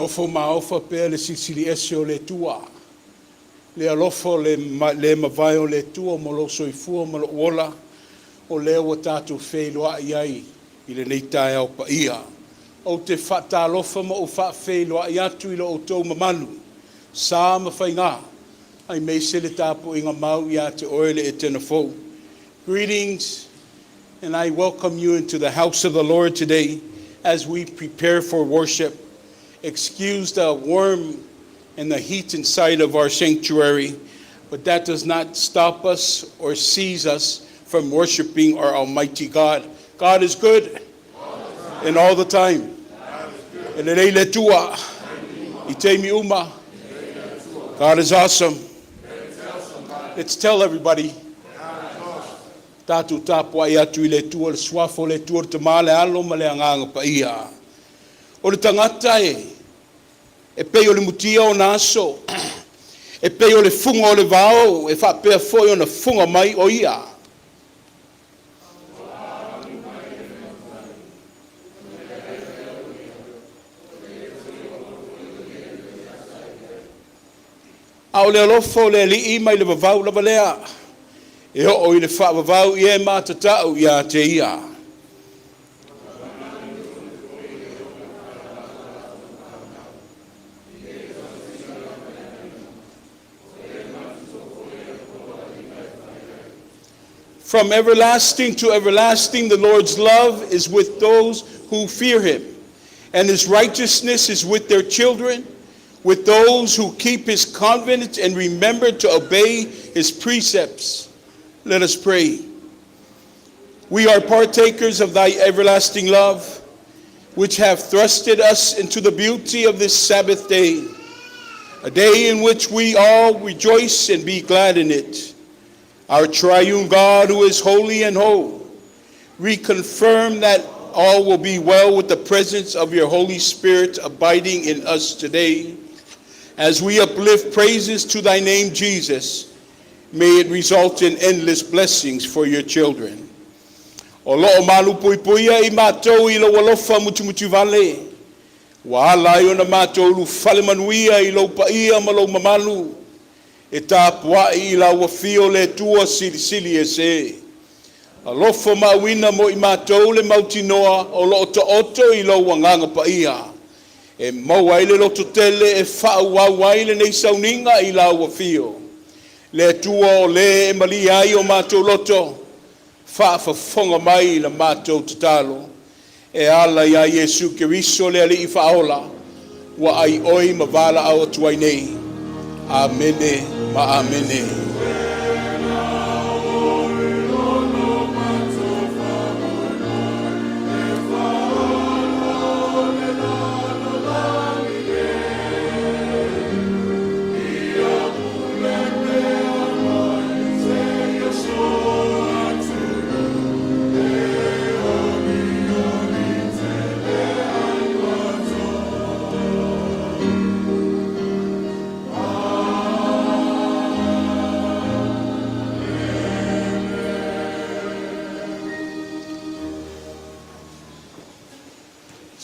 Nofo maofa pea le Silisili Ese o le Atua, le alofa le mavae o le Atua mo lou soifua ma lou ola, o lea ua tatou feiloai ai i lenei taeao paia. Ou te faatalofa ma ou faafeiloai atu i lo outou mamalu, sa ma faiga, aemaise le tapuaiga mau ia te oe le Etena Fou. Greetings and I welcome you into the house of the Lord today as we prepare for worship. Excuse the warm and the heat inside of our sanctuary, but that does not stop us or seize us from worshiping our Almighty God. God is good and all the time. E lelei le Atua i taimi uma. God is awesome. Let's tell everybody. Tatou tapuai atu i le Atua, le suafa o le Atua, le Tama, le Alo ma le Agaga Paia. O le tagata e, e pei o le mutia ona aso, e pei o le fuga o le vao, e faapea foi ona fuga mai o ia. A o le alofa o le Alii mai le vavau lava lea, e oo i le faavavau i e matatau ia te ia. From everlasting to everlasting, the Lord's love is with those who fear him, and his righteousness is with their children, with those who keep his covenant and remember to obey his precepts. Let us pray. We are partakers of thy everlasting love, which have thrusted us into the beauty of this Sabbath day, a day in which we all rejoice and be glad in it. Our triune God, who is holy and whole, reconfirm that all will be well with the presence of your Holy Spirit abiding in us today. As we uplift praises to thy name, Jesus, may it result in endless blessings for your children. O loo malu puipuia i matou i lou alofa mutimutivale. Ua ala ai ona matou ulufale manuia i lou paia ma lou mamalu. E tapuai i lau afio le Atua Silisili Ese. Alofa maauina mo i matou le mautinoa o loo taoto i lou Agaga Paia. E maua ai le lototele e faaauau ai lenei sauniga i lau afio. Le Atua o le e malie ai o matou loto, faafofoga mai i la matou tatalo. E ala ia Iesu Keriso le Alii Faaola, ua ai oi ma valaau atu ai nei. Amene ma amene.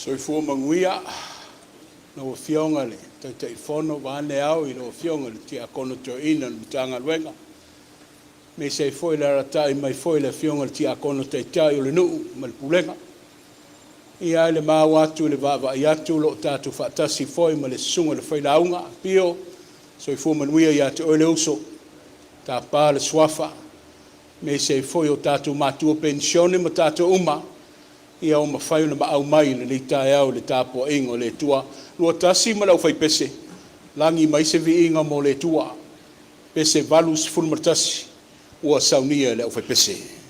Soifua manuia lau Afioga i le Taitaifono vaeane au i lau Afioga i le Tiakono Toeaina o le Matagaluega, aemaise ai foi le alaalatai mai foi le Afioga i le Tiakono Taitai o le nuu ma le pulega. Ia ae le maua atu i le vaavaai atu o lo o tatou faatasi foi ma le susuga i le Failauga Pio, soifua manuia ia te oe le uso, tapa le suafa, aemaise ai foi o tatou matua penisione ma tatou uma, ia ua mafai ona maau mai i lenei taeao i le tapuaiga o le Atua. 21 ma le aufaipese, lagi mai se viiga mo le Atua. Pese 81 ua saunia e le aufaipese.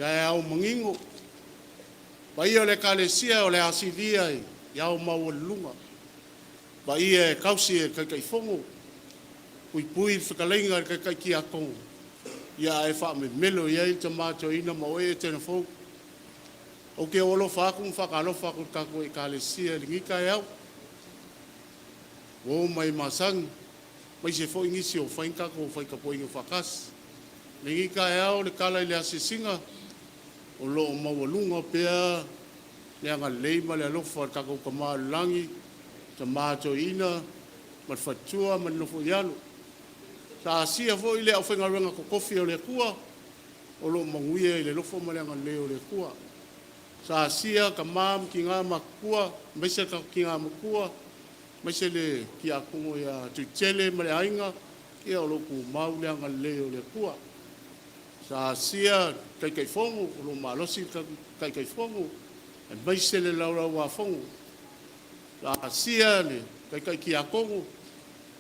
Taeao manino, paia o le Ekalesia o le a silia i ao maualuluga, paia e tausi e Taitaifono, puipui le fetalaiga i le Taitai Tiakono, ae faamemelo i ai le Tama Toeaina ma oe Etena Fou. Ou te alofa atu ma faatalofa atu i le tatou Ekalesia i lenei taeao, uo ma e masani aemaise foi nisi o fai ni tatou faitapuaiga faatasi. I lenei taeao i le tala i le asiasiga, o lo o maualuga pea le agalelei ma le alofa o le tatou Tama i le Lagi, tama toeaina ma le faletua ma le nofo i alo. Sa asia foi le aufaigaluega totofi a le Atua o lo o manuia i le alofa ma le agalelei o le Atua. Sa asia tama ma tina matutua aemaise le tatou tina matua aemaise le tiakono ia Tuitele ma le aiga, ia o lo o tumau le agalelei o le Atua. Sa asia le Taitaifono, o lo o malosi le Taitaifono aemaise le Laulau-a-Fono. Sa asia le Taitai Tiakono,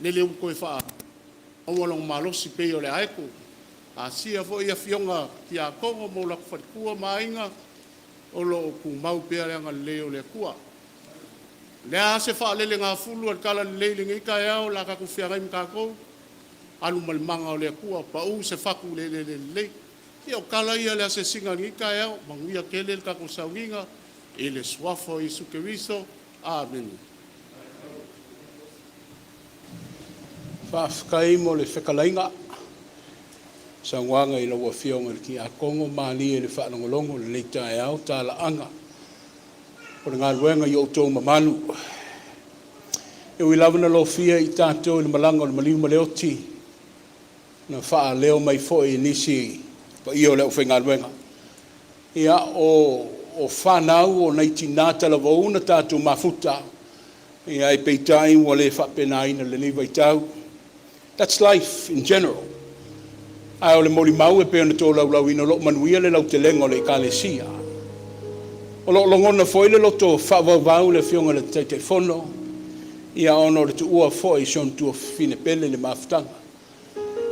lele ua toe faamaua lona malosi e pei o le aeto. Asia foi afioga Tiakono ma o latou faletua ma aiga, o lo o tumau pea le agalelei o le Atua. O le a se faalelegafulu a le talalelei i lenei taeao o le a tatou feagai ma tatou, alu ma le mana o le Atua, pau se fatu i le eleele lelei. Ia o tala ia o le asiasiga i lenei taeao, manuia tele le tatou sauniga i le suafa o Iesu Keriso. Amene. Faafetai mo le fetalaiga, saunoaga i lau Afioga i le Tiakono, malie i le faalogologo i lenei taeao talaaga o le galuega i o outou mamalu. E ui lava ina lofia i tatou i le malaga o le maliu ma le oti, na faaleo mai foi e nisi paia o le aufaigaluega, ia o fanau o nai tina talavou na tatou mafuta, ae peitai ua le faapenaina i lenei vaitau. That's life in general. Ae o le molimau e pei ona tolaulauina, o lo o manuia le lautelega o le Ekalesia. O lo o logona foi le loto faavauvau i le Afioga i le Taitaifono ona o le tuua foi o si ona tuafafine pele i le mafutaga.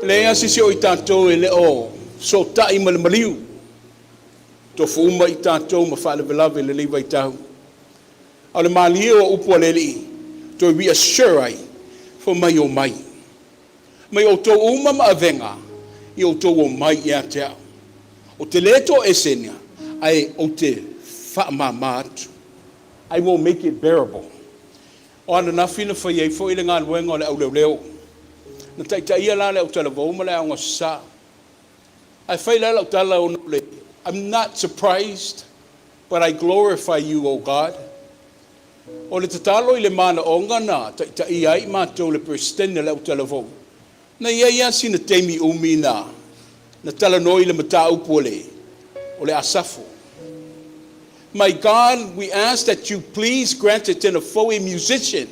E leai lava se isi o i tatou e le o fesootai ma le maliu, tofu uma i tatou ma faalavelave i lenei vaitau. A o le malie o upu a le Alii, toe reassure ai, fai mai omai, mai outou uma ma avega, ia outou omai ia te au. Ou te le toeseina, ae ou te faamama atu. I will make it bearable. O ananafi na fai ai foi le galuega o le auleoleo. Na taitaia la le autalavou ma le Aoga Aso Sa. Ae fai la lau tala ona o le I'm not surprised, but I glorify you, O God. O le tatalo i le manaoga na taitaia ai matou le Peresetene o le autalavou, na i ai lava sina taimi umi na talanoa i le mataupu o le Asafo. My God, we ask that you please grant Tenafou a musician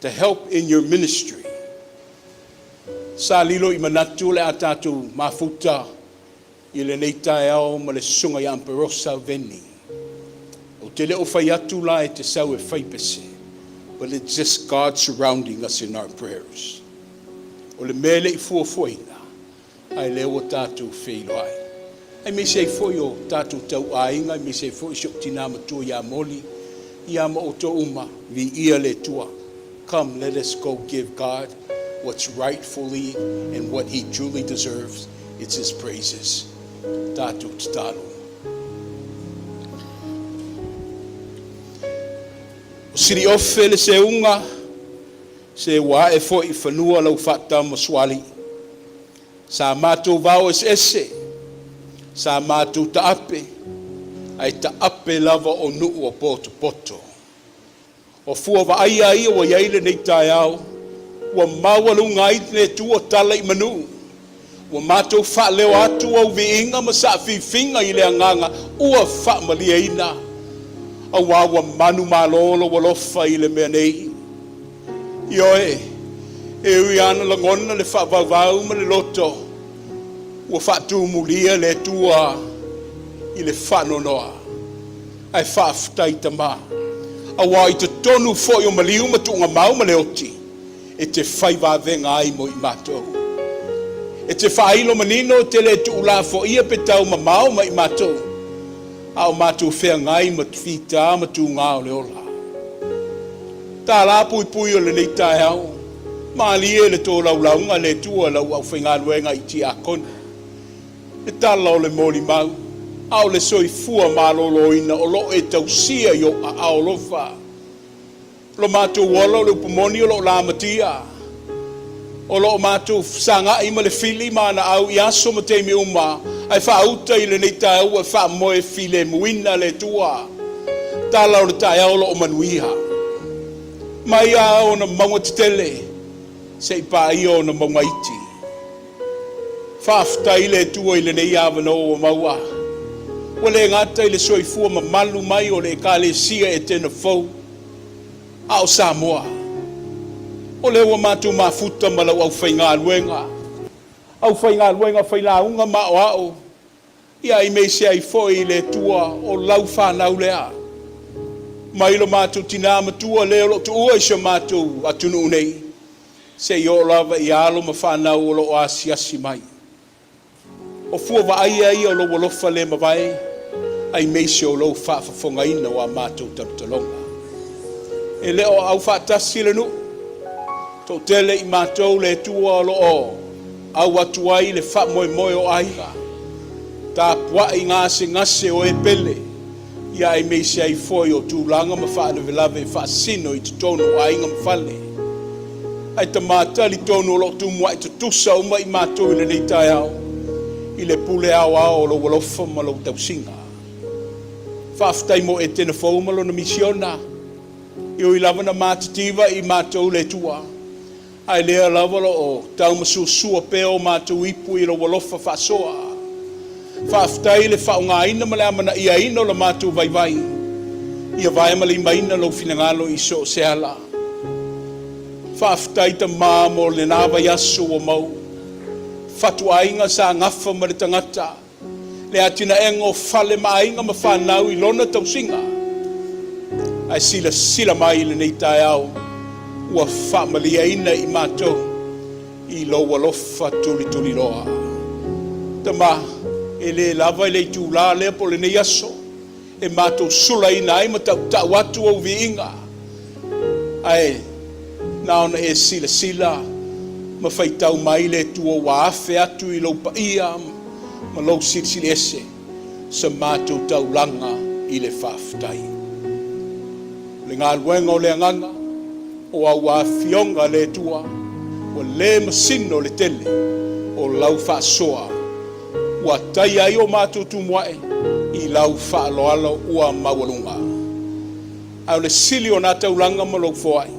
to help in your ministry. Sa lilo i manatu le a tatou mafuta i lenei taeao ma le susuga ia Amperosa Veni. Ou te le o fai atu la e te sau e fai pese, but it's just God surrounding us in our prayers. O le mea le i fuafuaina, ae lea ua tatou feiloai. Aemaise ai foi o tatou tauaiga, aemaise ai foi si ou tina matua ia Moli, ia ma outou uma, viia le Atua. Come, let us go give God what's rightfully and what he truly deserves. It's his praises. Tatou tatalo. O siliofe le seuga, se ua ae foi i fanua lau faatama suali. Sa matou vao eseese, sa matou taape, ae taape lava o nuu o potopoto. O fua vaaia ia ua iai lenei taeao, ua maualuga ai le Atua tala i manu. Ua matou faaleo atu au viiga ma saafifiga i le agaga ua faamalieina. Auā ua manumalo lou alofa i le mea nei. Ioe, e ui ana lagona le faavauvau ma le loto, ua faatumulia le Atua i le faanoanoa. Ae faafetai Tama. Auā i totonu foi o maliu ma tuugamau ma le oti, e te fai vavega ai mo i matou. E te faailo manino e te le tuulafoaia pe taumamao ma i matou, a o matou feagai ma fita ma tugā o le ola. Tala puipui o lenei taeao, malie le tolaulauga a le Atua i lau aufaigaluega i tiakoni, le tala o le molimau, a o le soifua maloloina o lo o e tausia i ou aao alofa. O lo matou ola o le upu moni o lo o lamatia, o lo o matou fesagai ma le fili ma ana au i aso ma taimi uma, ae faauta i lenei taeao ua e faamoe filemuina le Atua. Tala o le taeao o lo o manuia. Mai lava ona mauga tetele seia paia ona mauga iti. Faafetai i le Atua i lenei avanoa ua maua. Ua le gata i le soifua mamalu mai o le Ekalesia Etena Fou, a o Samoa. O lea ua matou mafuta ma lau aufaigaluega, aufaigaluega failauga ma aoao, ia aemaise ai foi le Atua o lau fanau lea. Mai lo matou tina matua le o lo o tuua i si o matou atunuu nei, seia oo lava i alo ma fanau o lo o asiasi mai. O fua vaaia ia o lou alofa le mavae, aemaise o lou faafofogaina o a matou talotaloga. E le o aufaatasi le nuu, toatele i matou le Atua o lo o au atu ai le faamoemoe o aiga, tapuai gasegase o e pele, ia aemaise ai foi o tulaga ma faalavelave e faasino i totonu o aiga ma fale. Ae Tama, talitonu o lo o tumuai tutusa uma i matou i lenei taeao i le pule aoao o lou alofa ma lou tausiga. Faafetai mo Etena Fou ma lona misiona. E ui lava na matitiva i matou le Atua, ae lea lava o lo o taumasuasua pea o matou ipu i lou alofa faasoa. Faafetai i le faaaogaina ma le amanaiaina o le matou vaivai, ia vaemalimaina lou finagalo i so o se ala. Faafetai Tama mo lena vaiaso ua mau. Fatuaiga sa gafa ma le tagata, le atinaega o fale ma aiga ma fanau i lona tausiga. Ae silasila mai i lenei taeao ua faamalieina i matou i lou alofa tulituliloa. Tama, e le lava i le itulā lea po o lenei aso e matou sulaina ai ma tautau atu ou viiga, ae na ona e silasila ma faitau mai le Atua ua afe atu i lou paia ma lou silisili ese sa matou taulaga i le faafetai. O le galuega o le Agaga, o au afioga le Atua, ua le masino le tele o lau faasoa, ua taia ai o matou tumuae i lau faaaloalo ua maualuga. Ae o le sili o na taulaga ma lou foai,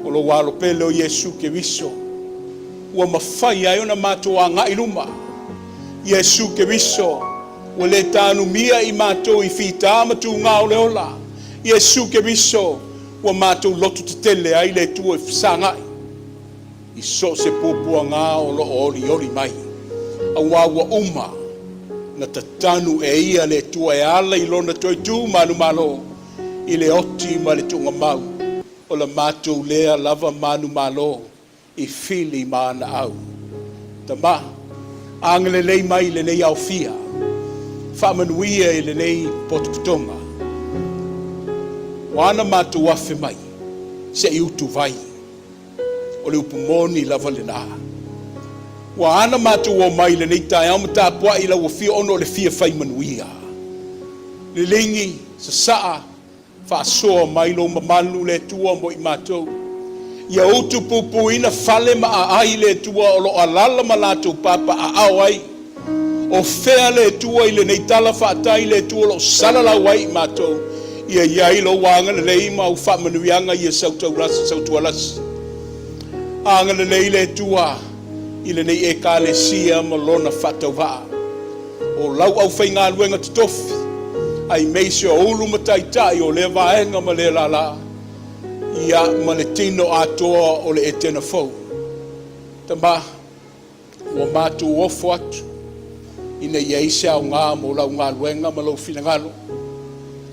o lou Alo pele o Iesu Keriso, ua mafai ai ona matou agai i luma. Iesu Keriso, ua le tanumia i matou i fita ma tugā o le ola. Iesu Keriso, ua matou loto tetele ai le Atua e fesagai i so o se puapuagā o lo o olioli mai, auā ua uma na tatanu e ia le Atua e ala i lona toe tu manumalo i le oti ma le tuugamau o la matou lea lava manumalo i fili ma ana au. Tama, agalelei mai i lenei aofia, faamanuia i lenei potopotoga, ua ana matou afe mai se i utuvai. O le upu moni lava lena. Ua ana matou omai i lenei taeao ma tapuai i lau afio ona o le fia fai manuia. Liligi, sasaa, faasoa mai lou mamalu le Atua mo i matou. Ia utupupuina fale ma aai le Atua o lo o alala ma latou papaaao ai. O fea le Atua i lenei tala faatai le Atua o lo o salalau ai i matou? Ia i ai lou agalelei ma au faamanuiaga ia sautualasi. Agalelei le Atua i lenei Ekalesia ma lona faatauvaa. O lau aufaigaluega totofi, aemaise o ulu ma taitai o lea vaega ma lea lala, ia ma le tino atoa o le Etena fou. Tama, ua matou ofo atu ina ia i ai se aoga mo lau galuega ma lou finagalo,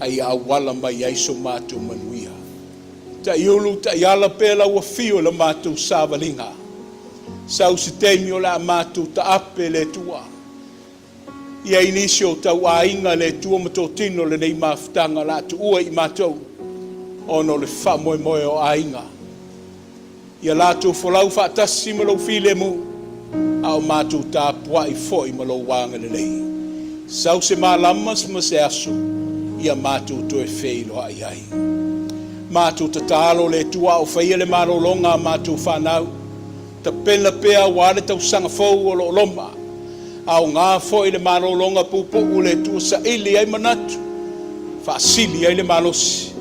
a ia auala mai ai so matou manuia. Taiulu, taiala pea lau afio i la matou savaliga. Sau se taimi o le a matou taape le Atua. I ai nisi o tauaiga le Atua ma totino lenei mafutaga o le a tuua i matou ona o le faamoemoe o aiga. Ia latou folau faatasi ma lou filemu, a o matou tapuai foi ma lou agalelei. Sau se malama ma se aso, ia matou toe feiloai ai. Matou tatalo le Atua a o faia le malologa a matou fanau, tapena pea aua le tausaga fou o lo o loma. Aoga foi le malologa puupuu le Atua saili ai manatu, faasili ai le malosi,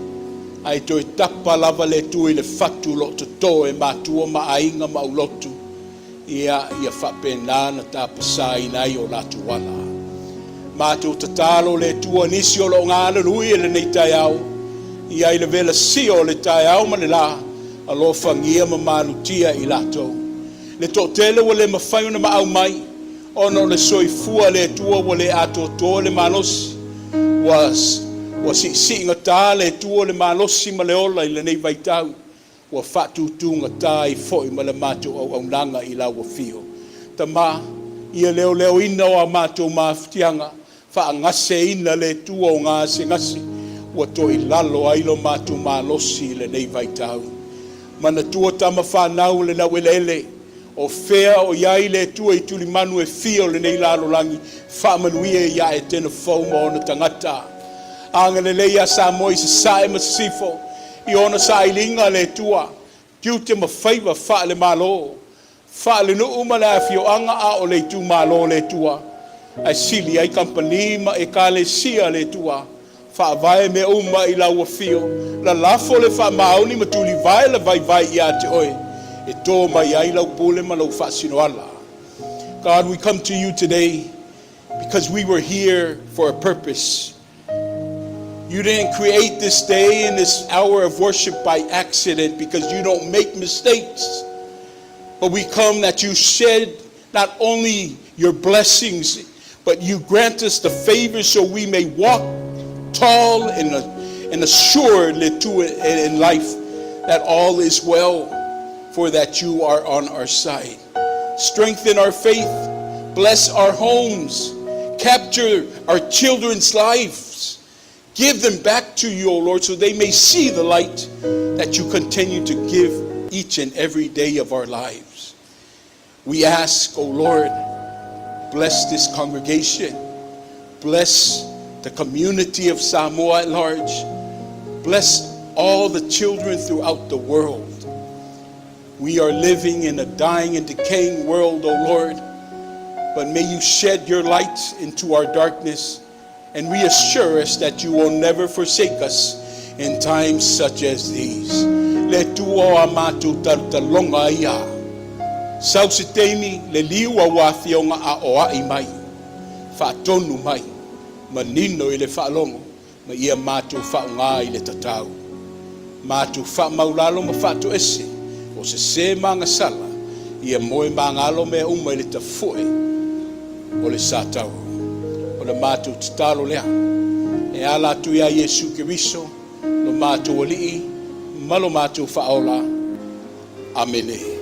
ae toe tapa lava le Atua i le fatu o lo o toto e matua ma aiga ma aulotu, ia, ia faapena ona tapasaina ai o latou ala. Matou tatalo le Atua nisi o lo o galulue i lenei taeao, ia i le velasia o le taeao ma le la, alofagia ma malutia i latou. Le toatele ua le mafai ona maau mai, ona o le soifua le Atua ua le atoatoa le malosi, ua, ua siisiigata le Atua le malosi ma le ola i lenei vaitau, ua faatutugata ai foi ma le matou auaunaga i lau afio. Tama, ia leoleoina o a matou mafatiaga, faagaseina le Atua o gasegase ua toilalo ai lo matou malosi i lenei vaitau. Manatua tama fanau o le laueleele, o fea o i ai le Atua i tulimanu e fia o lenei lalolagi, faamanuia ia Etena Fou ma ona tagata. Agalelei ia Samoa i Sasae ma Sisifo i ona sailiga le Atua, tiute ma faiva faale-Malo, faale-nuu ma le afioaga a o le itumalo le Atua, ae sili ai kamupani ma ekalesia le Atua. Faavae mea uma i lau afio, lalafo le faamaoni ma tulivae le vaivai ia te oe, e to mai ai lau pule ma lou faasinoala. God, we come to you today because we were here for a purpose. You didn't create this day and this hour of worship by accident because you don't make mistakes. But we come that you shed not only your blessings, but you grant us the favor so we may walk tall and assured in life that all is well, for that you are on our side. Strengthen our faith, bless our homes, capture our children's lives. Give them back to you, O Lord, so they may see the light that you continue to give each and every day of our lives. We ask, O Lord, bless this congregation, bless the community of Samoa at large, bless all the children throughout the world. We are living in a dying and decaying world, O Lord, but may you shed your light into our darkness and reassure us that you will never forsake us in times such as these. Le Atua o a matou talotaloga ia. Sau se taimi le liu a ua afioga aoai mai, faatonu mai, manino i le faalogo, ma ia matou faaaoga i le tatau. Matou faamaulalo ma faatoese, o sese ma agasala, ia moe magalo mea uma i le tafue o le satauro. O le matou tatalo lea, e ala atu iā Iesu Keriso, lo matou Alii ma lo matou Faaola. Amene.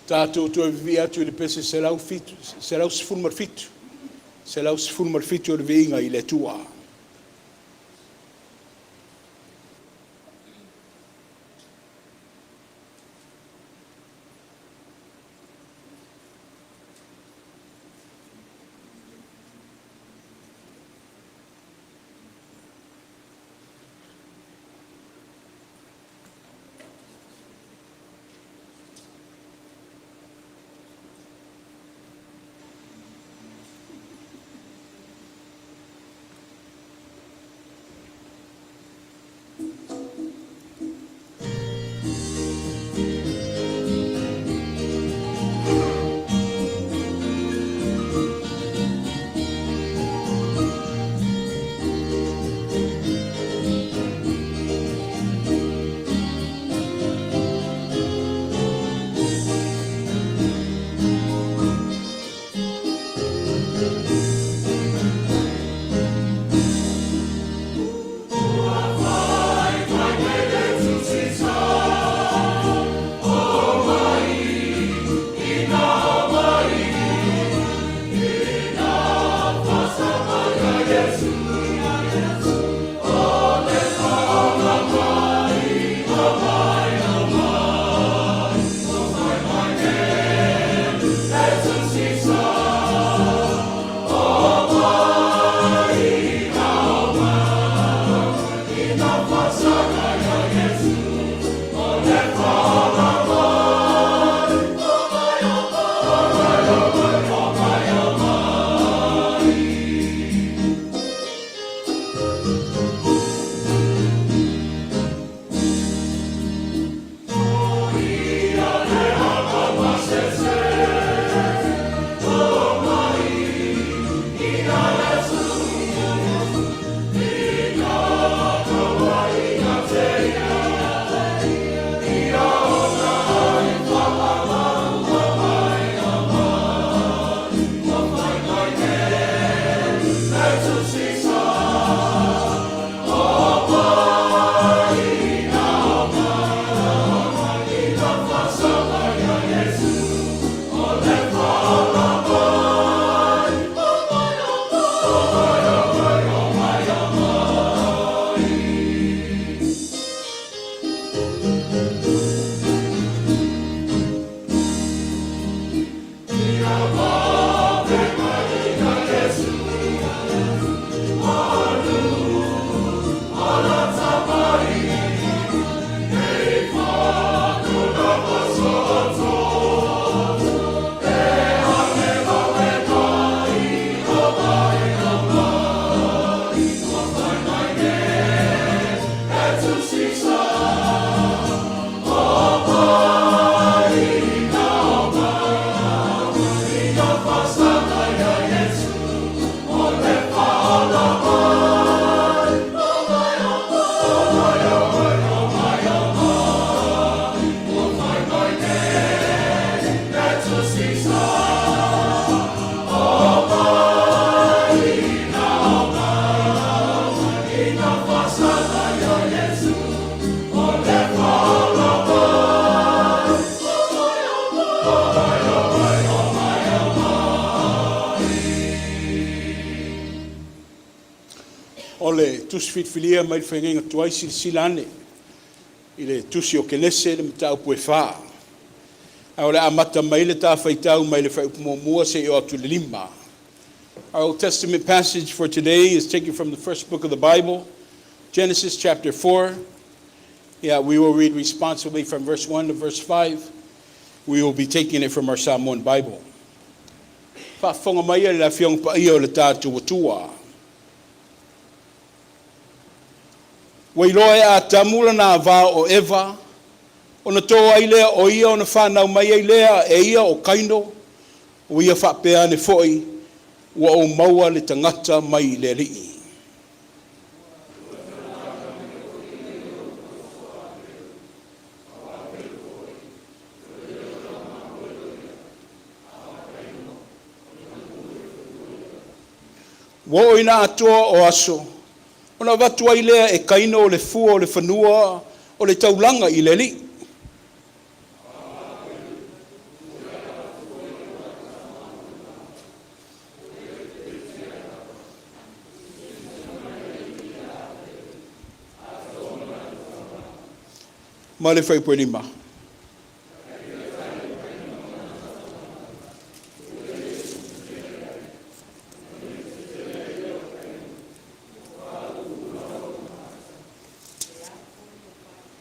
Tatou toe vivii atu i le pese 107, 117, 117 o le viiga i le Atua. O le tusi filifilia mai le feagaiga tuai, silasila ane i le tusi o Kenese le mataupu e 4. Ae o le a amata mai le ta faitau mai le fuaiupu muamua seia oo atu i le 5. Our Old Testament passage for today is taken from the first book of the Bible, Genesis chapter 4. Yeah, we will read responsibly from verse 1 to verse 5. We will be taking it from our Samoan Bible. Faafofoga mai le Afioga Paia o le tatou Atua. Ua iloa e Atamu lona ava o Eva, ona to ai lea o ia ona fanau mai ai lea e ia o Kaino, ua ia faapea ane foi, ua ou maua le tagata mai le Alii. Ua oo ina atoa o aso, ona avatu ai lea e Kaino o le fua o le fanua o le taulaga i le Alii. ma le fuaiupu e 5.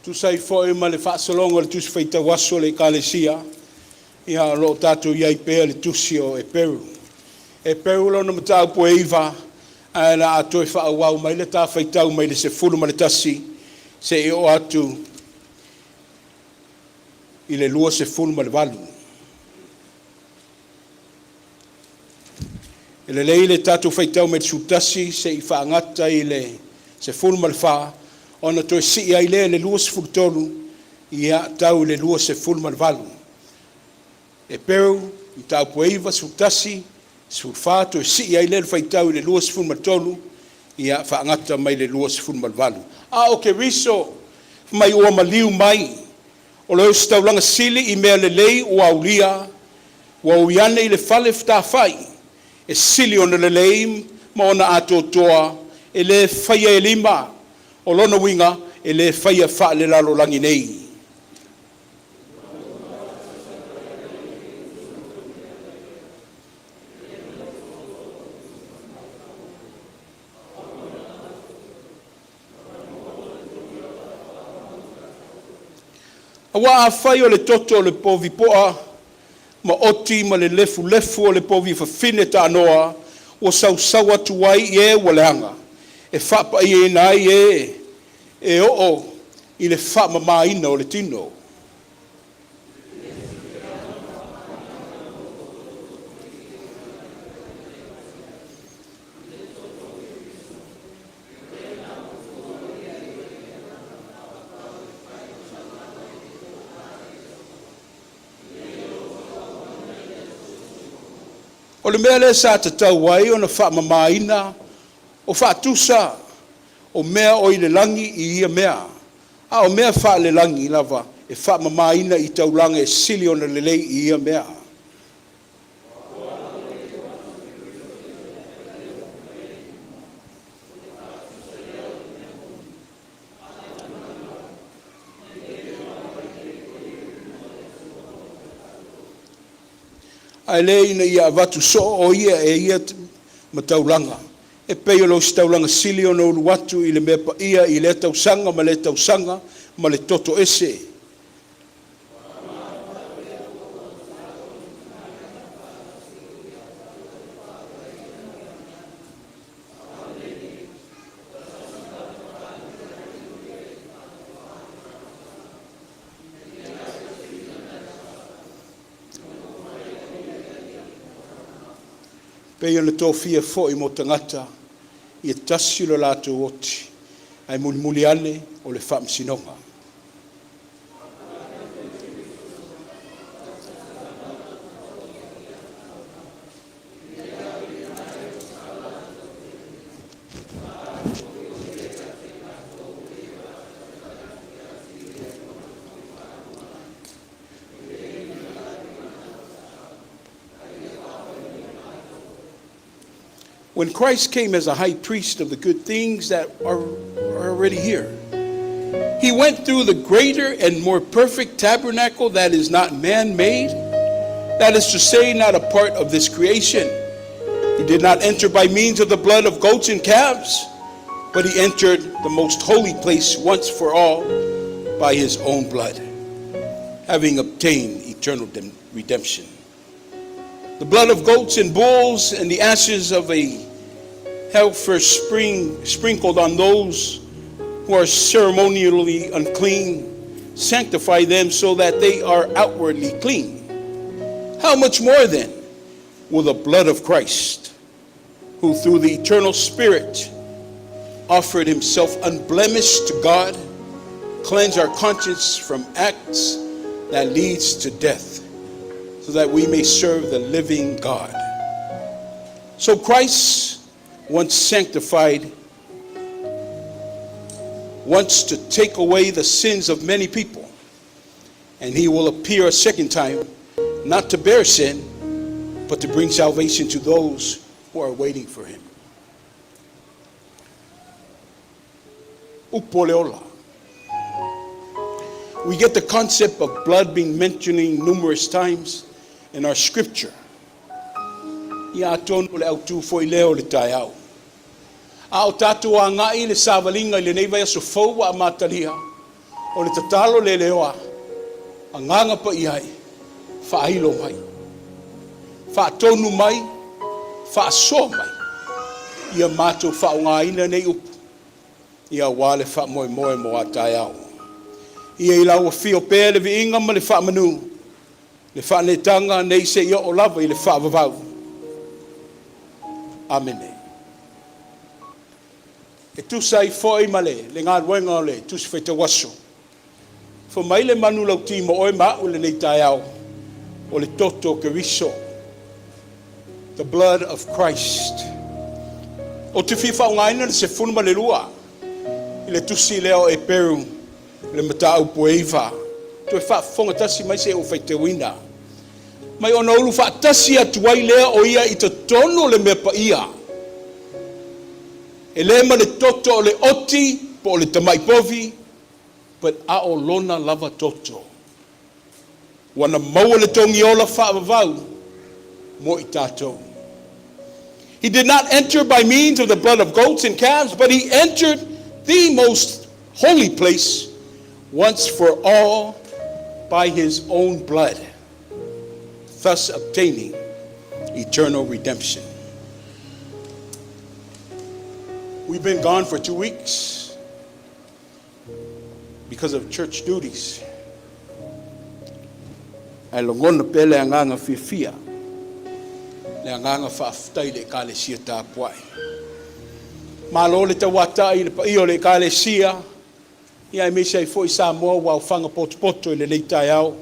Tusa ai foi ma le faasologa o le Tusi Faitau Aso a le Ekalesia, ia o lo o tatou i ai pea i le Tusi o Eperu. Eperu lona mataupu e 9, ae o le a toe faaauau mai le ta faitau mai le 11 seia oo atu i le 28. E lelei le tatou faitau mai le 11 seia faagata i le 14, ona toe sii ai lea i le 23, ia tau i le 28. Eperu, mataupu e 9, 11, 14, toe sii ai lea o le faitau i le 23, ia faagata mai le 28. A o Keriso fai mai ua maliu mai, o le ositaulaga sili i mea lelei ua aulia, ua ui ane i le fale tafai, e sili ona lelei ma ona atoatoa, e le faia e lima. O lona uiga, e le faia faalelalolagi nei. Aua afai o le toto o le povi poa maoti ma le lefulefu o le povi fafine tanoa ua sausau atu ai i e ua leaga, e faapaiaina ai e e oo i le faamamaina o le tino. O le mea lea sa tatau ai ona faamamaina o faatusa o mea o i le lagi i ia mea, a o mea faalelagi lava e faamamaina i taulaga e sili ona lelei i ia mea. Ae le ina ia avatu soo o ia e ia ma taulaga, e pei o le ositaulaga sili ona ulu atu i le Mea Paia i lea tausaga ma lea tausaga ma le toto ese. Pei ona tofia foi mo tagata ia tasi lo latou oti, ae mulimuli ane o le faamasinoga. When Christ came as a high priest of the good things that are already here, he went through the greater and more perfect tabernacle that is not man made, that is to say, not a part of this creation. He did not enter by means of the blood of goats and calves, but he entered the most holy place once for all by his own blood, having obtained eternal redemption. The blood of goats and bulls and the ashes of a heifer sprinkled on those who are ceremonially unclean sanctify them so that they are outwardly clean. How much more then will the blood of Christ, who through the eternal Spirit offered himself unblemished to God, cleanse our conscience from acts that leads to death, so that we may serve the living God. So Christ, once sanctified, wants to take away the sins of many people, and he will appear a second time, not to bear sin, but to bring salvation to those who are waiting for him. Upu o le ola. We get the concept of blood being mentioned numerous times in our scripture. Ia atonu o le autū foi lea o le taeao. A o tatou agai i le savaliga i lenei vaiaso fou ua amatalia, o le tatalo le leoa, Agaga Paia e, faailo mai, faatonu mai, faasoa mai, ia matou faaaogaina nei upu, ia aua le faamoemoe mo a taeao. Ia i lau afio pea le viiga ma le faamanu, le faaneetaga nei seia oo lava i le faavavau. Amene. E tusa ai foi ma le, le galuega o le Tusi Faitau Aso, fai mai le manulauti mo oe ma a'u i lenei taeao, o le toto o Keriso, the blood of Christ. Ou te fia faaaogaina le 12 i le tusi lea o Eperu, le mataupu e 9. Toe faafofoga tasi mai se i ou faitauina. Mai ona ulu faatasi atu ai lea o ia i totonu o le mea paia, e le ma le toto o le oti po o le tamai povi, but a o lona lava toto. Ua na maua le togiola faavavau mo i tatou. He did not enter by means of the blood of goats and calves, but he entered the most holy place once for all by his own blood, thus obtaining eternal redemption. We've been gone for 2 weeks because of church duties. Ae lagona pea le agaga fiafia, le agaga faafetai i le Ekalesia tapuai. Malo le tauatai i le paia o le Ekalesia, ia aemaise ai foi Samoa ua aofaga potopoto i lenei taeao.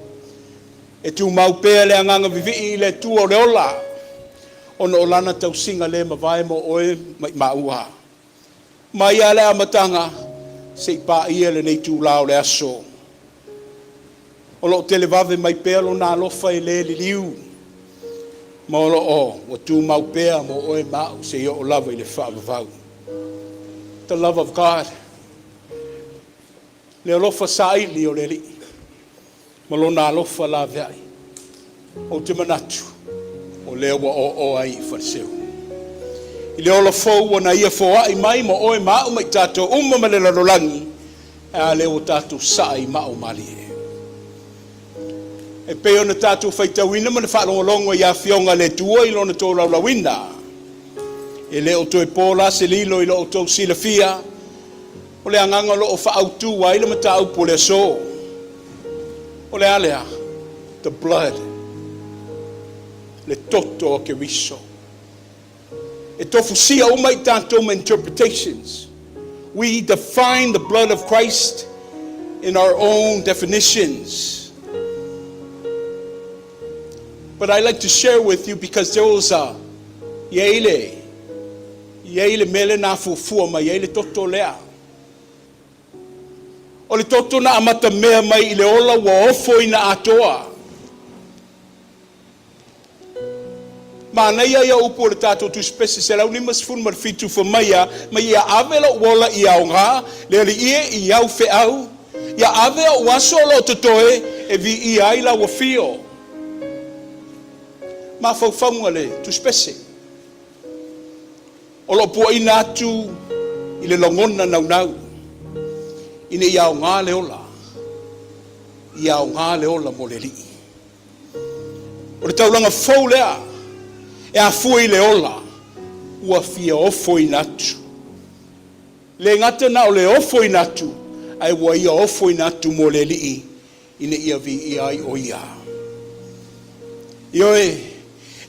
E tumau pea le agaga vivii i le Atua o le ola, ona o lana tausiga le mavae mo oe ma i maua. Mai lava le amataga seia paia lenei itula o le aso. O lo o televave mai pea lona alofa e le liliu, ma o lo o ua tumau pea mo oe ma a'u seia oo lava i le faavavau. The love of God, le alofa saili o le Alii ma lona alofa laveai, ou te manatu o lea ua oaoa ai i Faleseu. I le ola fou ua na ia foai mai mo oe ma a'u ma i tatou uma ma le lalolagi, a lea ua tatou saa i maa o malie. E pei ona tatou faitauina ma le faalogologo i afioga a le Atua i lona tolaulauina. E le o toe po la se lilo i lo outou silafia, o le agaga o lo o faaautu ai le mataupu o le aso. O le a lea? The blood. Le toto o Keriso. E tofusia uma i tatou ma interpretations. We define the blood of Christ in our own definitions. But I like to share with you because there was a i ai le mele na fuafua mai ai le toto lea. O le toto na amata mea mai i le ola ua ofo ina atoa. Manaia ia upu o le tatou tusipese 157 fai mai ia ave lou ola i aoga, le Alii e i au feau, ia ave ou aso o lo o totoe e viia ai lau afio. Mafaufauga le tusipese. O loo puaina atu i le lagona naunau, ina ia aoga le ola, ia aoga le ola mo le Alii. O le taulaga fou lea, e afua i le ola, ua fia ofoina atu. Le gata na o le ofoina atu, ae ua ia ofoina atu mo le Alii, ina ia viia ai o ia. Ioe,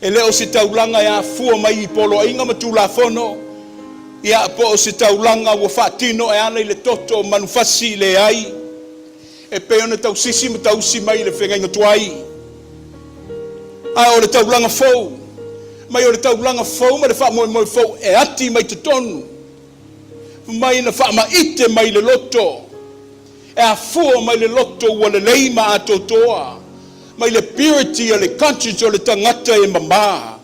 e le o se taulaga e afua mai i poloaiga ma tulafono, ia po o se taulaga ua faatino e ala i le toto o manufasi leai, e pei ona tausisi ma tausi mai i le feagaiga tuai. A o le taulaga fou, mai o le taulaga fou ma le faamoemoe fou e ati mai totonu, mai na faamaite mai le loto, e afua mai le loto ua lelei ma atoatoa, mai le purity o le conscience o le tagata e mamā,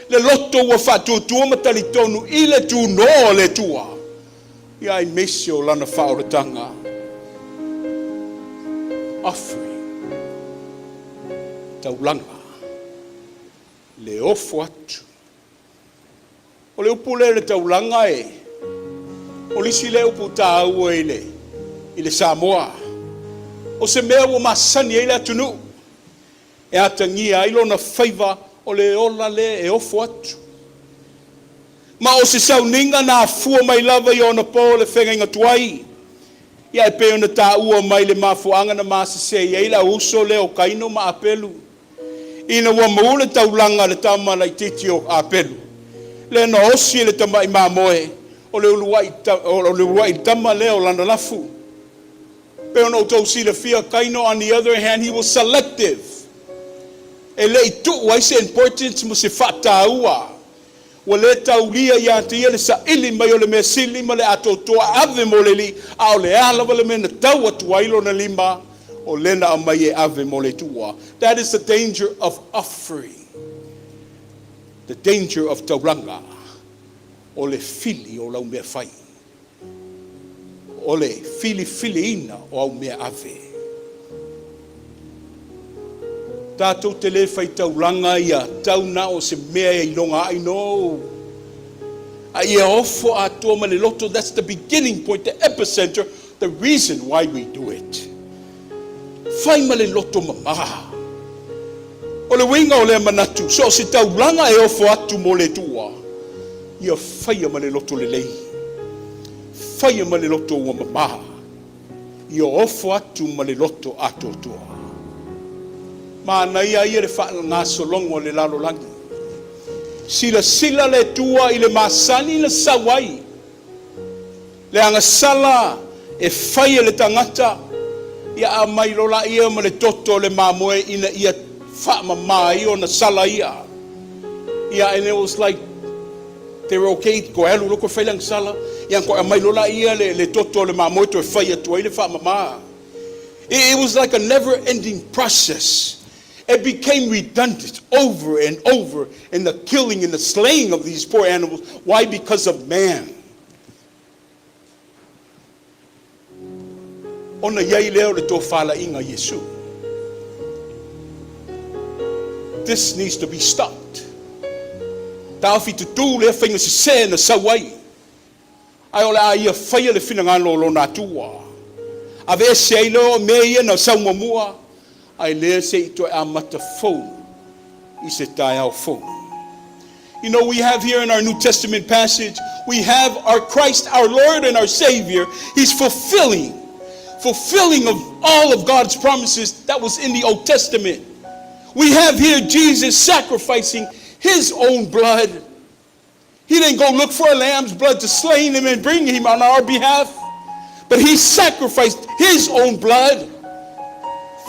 le loto ua faatuatua ma talitonu i le tunoa o le Atua, ia aemaise o lana faaolataga. Offering. Taulaga. Le ofo atu. O le upu lea i le taulaga e, o le isi lea upu taua i le Samoa. O se mea ua masani ai le atunuu, e atagia ai lona faiva o le ola lea e ofo atu. Ma o se sauniga na afua mai lava i ona po le feagaiga tuai. Ia e pei ona taua mai le mafuaaga na masese ai le auuso lea o Kaino ma Apelu. Ina ua maua le taulaga le tama laitiiti o Apelu, lea na osi e le tamai mamoe, o le uluai tama lea o lana lafu. Pe ona outou silafia, Kaino, on the other hand, he was selective. E le i tuu ai se importance ma se faataua. Ua le taulia ia te ia le saili mai o le mea sili ma le atoatoa ave mo le Alii, a o le a lava le mea na tau atu ai lona lima, o lena aumai e ave mo le Atua. That is the danger of offering. The danger of taulaga. O le fili o lau mea fai. O le filifiliina o au mea ave. Tatou te le fai taulaga ia tau na o se mea e iloga ai no. A ia ofo atoa ma le loto, that's the beginning point, the epicenter, the reason why we do it. Fai ma le loto mama. O le uiga o lea manatu, so o se taulaga e ofo atu mo le Atua, ia faia ma le loto lelei. Faia ma le loto ua mama. Ia ofo atu ma le loto atoatoa. Manaia ia le faagasologo o le lalolagi. Silasila le Atua i le masani na sau ai. Le agasala e fai e le tagata, ia aumai loa ia ma le toto o le mamoe ina ia faamama ai ona sala ia. Yeah, and it was like they were okay, ko alu loko fai le agasala, ia ko aumai loa ia le toto o le mamoe toe fai atu ai le faamama. It was like a never-ending process. It became redundant over and over in the killing and the slaying of these poor animals. Why? Because of man. Ona iai lea o le tofalaiga Iesu. This needs to be stopped. Taofi tutū lea faiga sese na sau ai. Ae o le a ia faia le finagalo o lona Atua. Ave ese ai lea o mea ia na sau muamua, ae lea se i toe amata fou i se taeao fou. We have here in our New Testament passage, we have our Christ, our Lord and our Savior. He's fulfilling of all of God's promises that was in the Old Testament. We have here Jesus sacrificing his own blood. He didn't go look for a lamb's blood to slay him and bring him on our behalf, but he sacrificed his own blood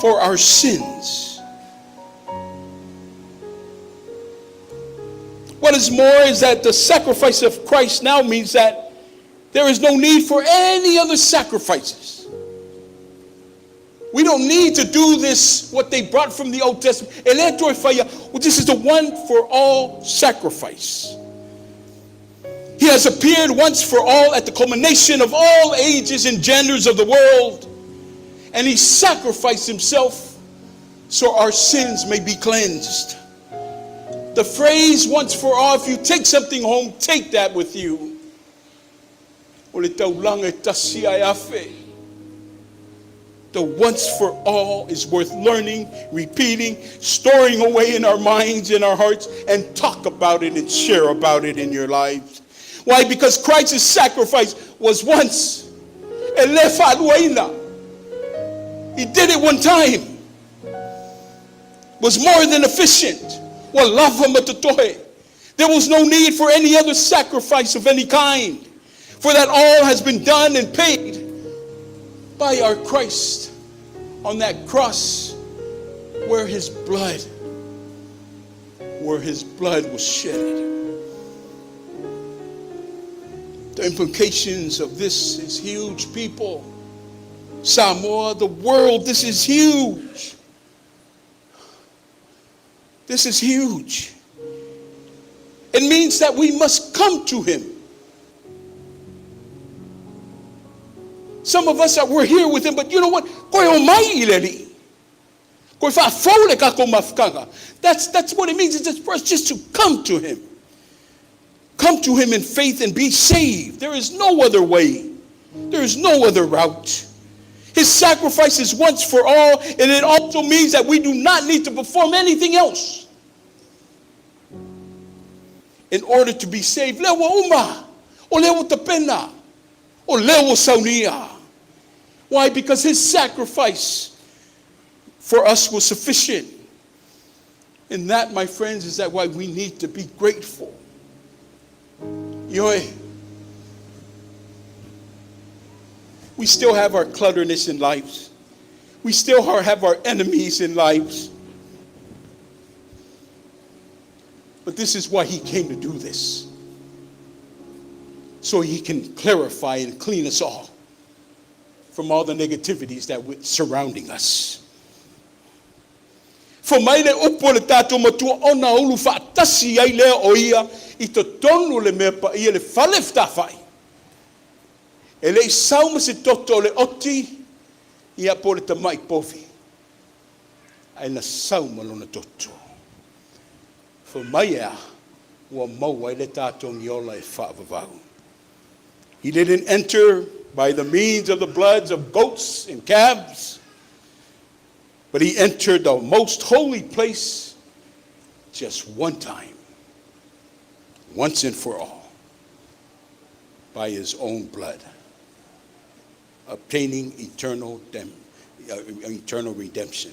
for our sins. What is more is that the sacrifice of Christ now means that there is no need for any other sacrifices. We don't need to do this, what they brought from the Old Testament. E le toe faia. Well, this is the one for all sacrifice. He has appeared once for all at the culmination of all ages and genders of the world. And he sacrificed himself so our sins may be cleansed. The phrase "once for all", if you take something home, take that with you. O le taulaga e tasi ae afe. The once for all is worth learning, repeating, storing away in our minds and our hearts, and talk about it and share about it in your lives. Why? Because Christ's sacrifice was once. E le faaluaina. He did it one time. Was more than efficient. Ua lava ma totoe. There was no need for any other sacrifice of any kind, for that all has been done and paid by our Christ on that cross where his blood was shed. The implications of this is huge, people. Samoa, the world, this is huge. This is huge. It means that we must come to him. Some of us are, we're here with him, but you know what? Koe o mai i le Alii. Toe faafou le tatou mafutaga. That's, that's what it means. It's for us just to come to Him. Come to Him in faith and be saved. There is no other way. There is no other route. His sacrifice is once for all, and it also means that we do not need to perform anything else in order to be saved. Lea ua uma, o lea ua tapena, o lea ua saunia. Why? Because his sacrifice for us was sufficient. And that, my friends, is that why we need to be grateful. Ioe, we still have our clutterness in lives. We still have our enemies in lives. But this is why he came to do this. So he can clarify and clean us all from all the negativities that were surrounding us. Fai mai le upu a le tatou Matua ona ulu faatasi ai lea o ia i totonu o le mea paia le fale fetafai. E le i sau ma se toto o le oti ia po o le tamai povi, ae na sau ma lona toto. Fai mai e a, ua maua ai le tatou ola e faavavau. He didn't enter by the means of the bloods of goats and calves, but he entered the most holy place just one time, once and for all, by his own blood, obtaining eternal redemption.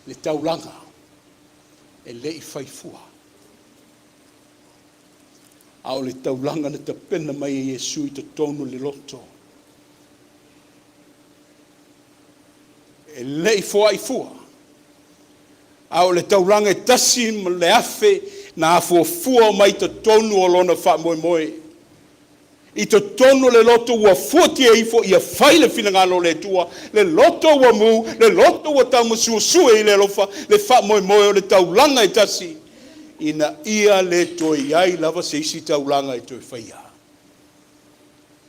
Le taulaga e le i faifua. A o le taulaga na tapena mai e Iesu i totonu le loto. E le i foai fua. A o le taulaga e 1,000 na afuafua mai totonu o lona faamoemoe. I totonu o le loto ua fuatia ifo ia fai le finagalo o le Atua, le loto ua mu, le loto ua taumasuasue i le alofa, le faamoemoe o le taulaga e tasi, ina ia le toe i ai lava se isi taulaga e toe faia.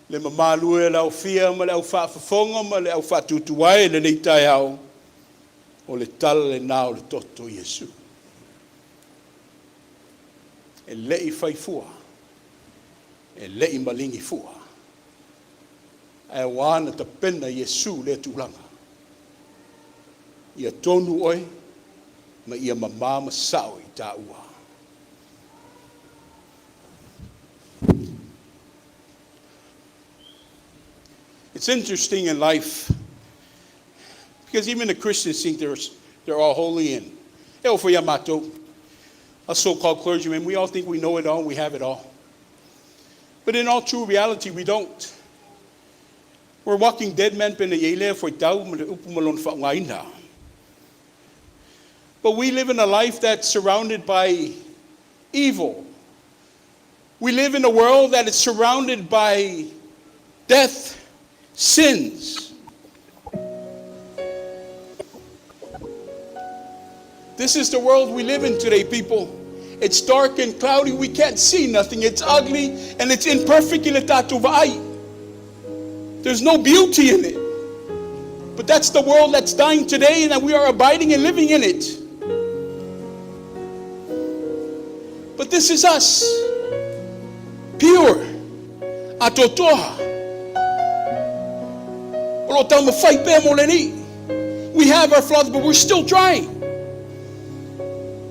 Le mamalu e o le aofia ma le au faafofoga ma le au faatutuae lenei taeao, o le tala lena o le toto Iesu. E le i faifua, e le i maligi fua. Ae ua na tapena Iesu lea tulaga. Ia tonu oe, ma ia mamā ma sao i tāua. It's interesting in life because even the Christians think they're all holy and e us so-called clergymen, we all think we know it all, we have it all. But in all true reality, we don't. We're walking dead men. But we live in a life that's surrounded by evil. We live in a world that is surrounded by death, sins. This is the world we live in today, people. It's dark and cloudy. We can't see nothing. It's ugly and it's imperfect. There's no beauty in it. But that's the world that's dying today, and that we are abiding and living in it. But this is us. Pure. Atotoa. O lo taumafai pea mo le Alii. We have our flaws, but we're still trying.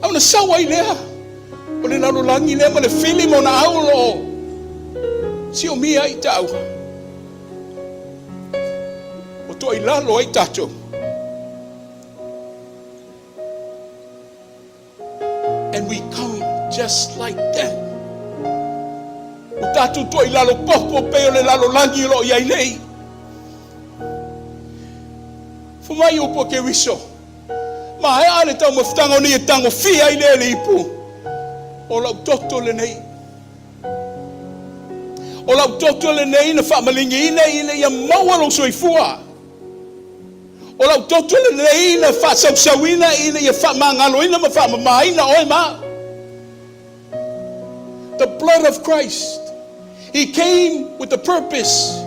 A ona sau ai lea o le lalolagi lea ma le fili ma ona au o lo o siomia ai taua. O toa i lalo ai tātou. And we come just like them. O tātou toa i lalo popo pe o le lalolagi o lo o i ai nei. Fai mai upu a Keriso. Maea le taumafataga o nei e tagofia ai lea le ipu. O lau toto lenei. O lau toto lenei na faamaligiina ina ia maua lou soifua. O lau toto lenei na faasausauina ina ia faamagaloina ma faamamaina oe ma. The blood of Christ. He came with a purpose,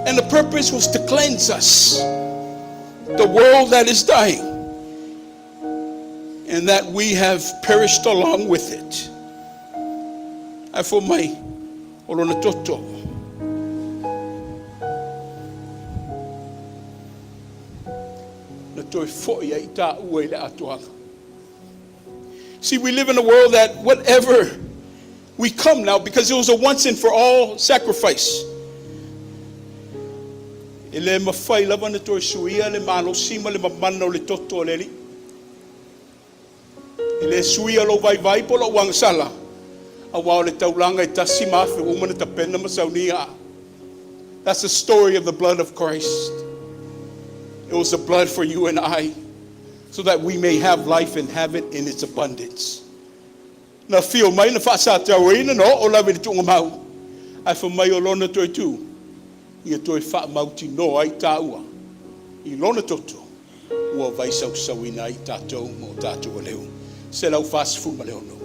and the purpose was to cleanse us. The world that is dying, and that we have perished along with it. Ae fai mai, o lona toto. Na toe fo'i ai tāua i le atoaga. See, we live in a world that whatever we come now, because it was a once and for all sacrifice. E le mafai lava na toe suia le malosi ma le mamana o le toto o le Alii. E le suia lou vaivai po o lou agasala, auā o le taulaga e tasi ma afe ua uma na tapena ma saunia. That's the story of the blood of Christ. It was the blood for you and I, so that we may have life and have it in its abundance. Na fio mai na faasatauaina na oo lava i le tuugamau. Ae fai mai o lona toe tu, ia toe faamautinoa ai tāua. I lona toto, ua vaisausauina ai tātou ma o tātou aleu. 146.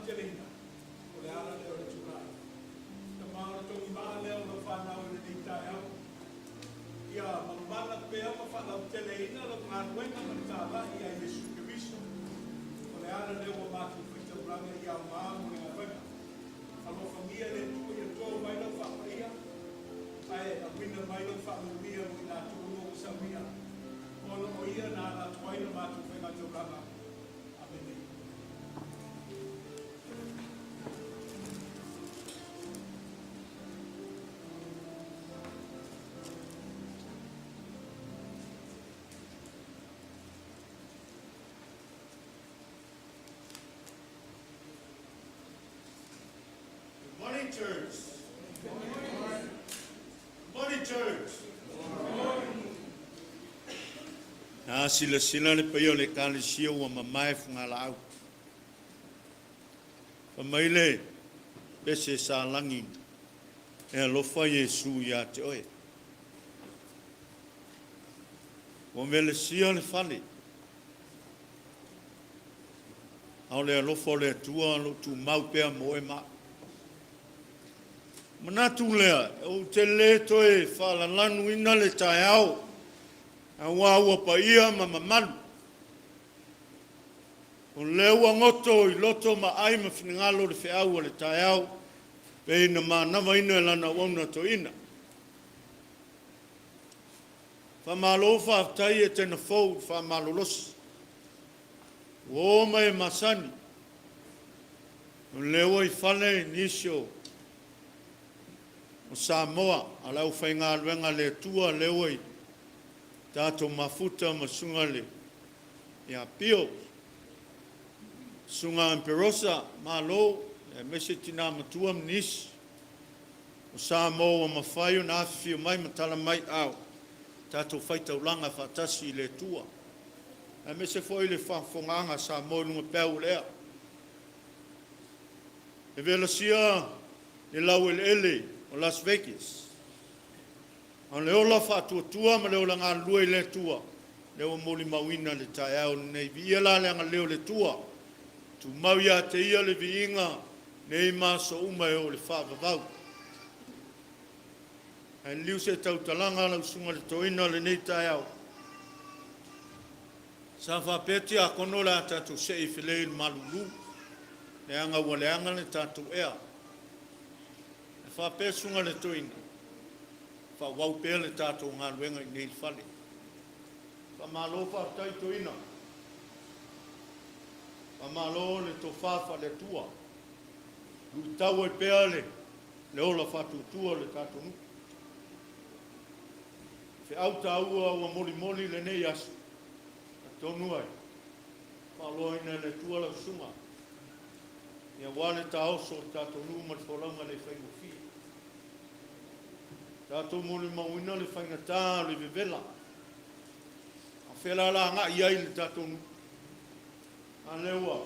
faalauteleina, o le ala lea o le tulai. Tama o le togimaa lea o lau fanau i lenei taeao. Ia mamala pea ma faalauteleina lau galuega ma le talai ia Iesu Keriso. O le ala lea ua matou faitaulaga i aoga mo le galuega. Alofagia e le Atua ia to mai lau faapaia, ae auina mai lau faamanuia mo i latou uma ua saunia, ona o ia na ala atu ai le matou faigataulaga. Amene. Good morning, church. Good morning. Good morning, church. Good morning. A silasila le paia o le Ekalesia ua mamae fugalaau. Fai mai le pese sa lagi, e alofa Iesu ia te oe. Ua melesia le fale, a o le alofa o le Atua o lo o tumau pea mo oe ma au. Manatu lea, ou te le toe faalalanuina le taeao, aua ua paia ma mamalu. O lea ua goto i loto ma ai ma finagalo le feau a le taeao, pei na manavaina e lana auauna toeaina. Faamalo faafetai Etena fou i le faamalolosi, ua o ma e masani, o lea ua i fale nisi o Samoa, a o le aufaigaluega a le Atua lea ua i tatou mafuta ma susuga ia Pio, susuga Amperosa, malo, aemaise tina matua ma nisi o Samoa ua mafai ona afifio mai ma tala mai aao, tatou faitaulaga faatasi i le Atua, aemaise foi le faafofogaaga a Samoa i luga peau o le ea. E velasia le laueleele o Las Vegas, a o le ola faatuatua ma le ola galulue i le Atua, lea ua molimauina i le taeao lenei. Viia la le agalelei o le Atua, tumau ia te Ia le viiga nei ma aso uma e oo i le faavavau. Ae liliu se tautalaga lau susuga i le toeaina i lenei taeao, sa faapea tiakono o le a tatou see ifilei i le malulu, leaga ua leaga le tatou ea. Ae faapea susuga i le toeaina, faaauau pea le tatou galuega i inei i le fale. Faamalo faafetai toeaina, faamalo le tofa faale-Atua, luitau ai pea le ola faatuatua o le tatou nuu. Feau taua ua molimoli i lenei aso, atonu e faaloaina e le Atua lau susuga, aua le taoso o le tatou nuu ma le folauga e le faigofie. Tatou molimauina le faigata o le vevela, a o fea la o le a agai i ai le tatou nuu? A lea ua